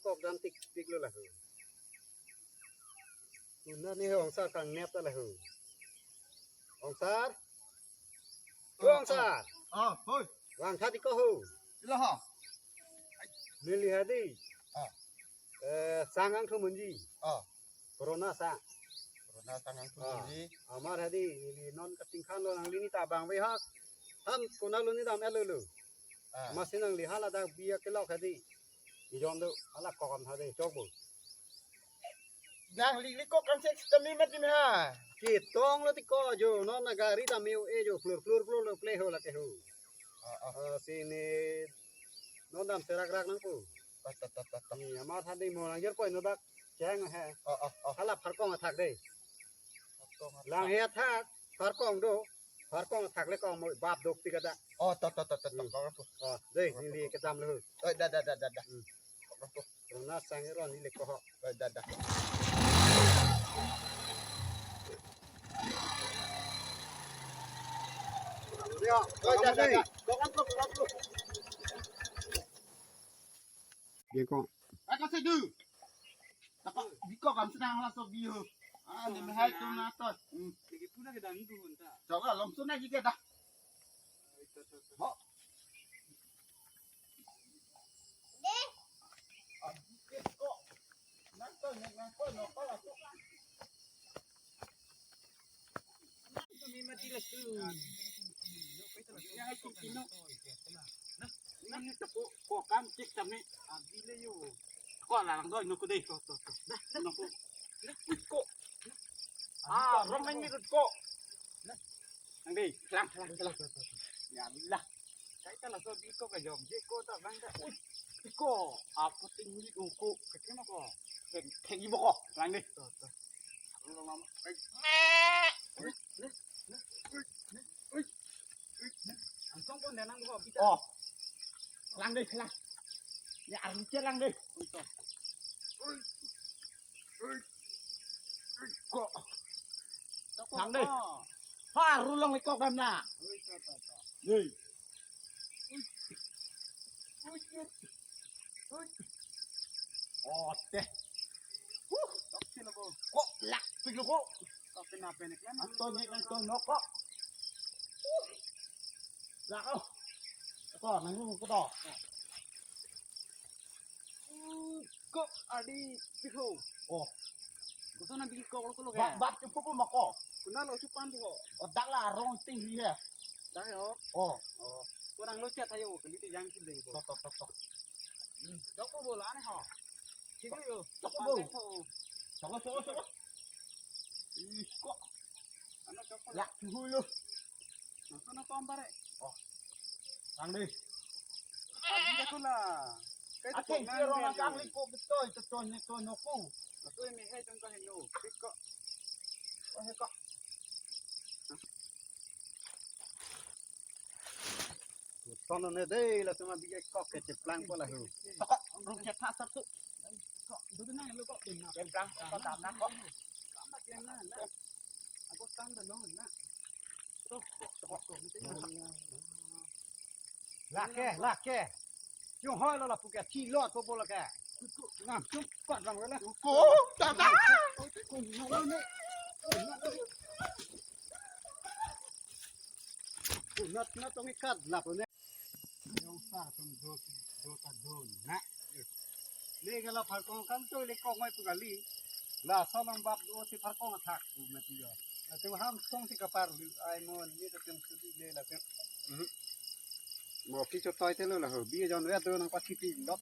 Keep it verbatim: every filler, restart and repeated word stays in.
Kok dam tik tik lo lahu. Una ni ho ongsar kang nep ta lahu. Ongsar. Ho ongsar. Ah, hoi. Vangtha ti ko ho. Ilo ho. Neli hadi. Ah. Eh, sang angthu munji. Ah. Corona sang. Corona sang angthu munji. Amar hadi, neli non katingkhan lo nangli ni ta bang ve hak. Ham kona lo ni dam elo lo. Ah. Masi nangli hala dak biya kelok hadi. Ijon do, hala kokam hadi, chok bo. Nangli li kok kan sek sitami mati ha. Kitong lo ti ko jo, non na gari ta meu e jo, flur flur flur lo ple ho la ke ho. Ah, ah. Eh, sini non dam serak rak nangpo. Ah, ta, ta, ta, ta. Ni amar hadi mo nang jer poi no dak. Cheng he. Ah, ah, ah. Hala pharkong athak de. Pharkong athak. Lang he athak, pharkong do. Pharkong athak le kong mo bap dok ti kada. Oh, to, to, to, to, to. Hmm. Kong apo. Oh, de, neli kedam lo. Oh, da, da, da, da, da. Hmm. Kong apo. Corona sang ron neli ko ho. Oh, da, da. Ya, oh, da, da, da. Kong apo, kong apo. Dia kong. Ako si du. Tako, di ko kam senang laso biho. Ah, ni mahal tu na to. Hmm. Lagi puna ke dang itu pun ta. Coba langsung lagi ke dah. Ho. Aduh, ke ko. Nang to, nang to, no ko laso. Ko kam cek kami. Ko lang doi no ko dei. Ko, ko, ko. Nah, no ko. Nah, ko. Ah, rong main ni ko. Nang dei, lang, lang, lang. Ya, lah. Kaita laso biko kajok je ko ta bang ta. Ui, biko, apo ting ni ko ko. Kete mo ko. Theng, theng ibo ko. Lang dei. To, to. Lang, lang, lang. Ai. Ui, ui, ui, ui, ui. Langsung ko nang ko bita. Oh. Lang dei, lang. Ya, arung che lang dei. Ui, to. Ui. Ui. Ui, ko. Lang dei. Ha, rulong lekok dam na. Ui, to, to, to. Dei. Ui. Ui, ui. Ui. Oh, teh. Huh. Tok sila ko. Ko, lak, pik lo ko. Tok kena penek kan. Anto ni, anto no ko. Huh. Lak, oh. Ko, nang ko to. Ko adi piho. Oh. Ko sana bili ko ko lo Bat, ke. Bat cukup mako. Kuna lo chupan piho. Oh, dak la rong ting hi he. Dak yo. Oh. Oh. Kurang lo chat ayo, kali ti yang sih deh. Tok, tok, tok, tok. Hmm, tok ko bola ne ho. Sini yo. Tok ko bo. Tok ko, tok ko, tok ko. Ih, ko. Ano tok ko. Lak suhu lo. Nang sana ko ambare. Oh. Lang dei. Abi ko la. Kai to Atheng ko nang rong dia kang yo. Li ko betul, betul ni to no ko. Betul ni hai tong ka heno. Pik ko. Oh, he ko. Sono ne dei, laso ma bige kok ke cheplang ko lahu. Toko, rung chetha sar tu. Ko, duduk nang lo ko. Kem kang, ko tam nang ko. Tamba kem na, na. Ako tamba nong na. To, to, to, to. Lake, lake. Yung hoi lo lapu ke, thi lo to bo lake. Ngam chup pat bang wala. Ko, tata. Ko, no, no, no. Ko, nat, nat, tong ikat lap ne. Yung sa tum do, do ta do na. Le gala pharkong kan to le kong mai pu kali. Laso long bap do si pharkong athak pu mati yo. Ate ham song si kapar lu ai mon ni ta tem su di le la tem. Mhm. Mo ki cho toi te lo la ho. Bi jon we do nang pasi pi lot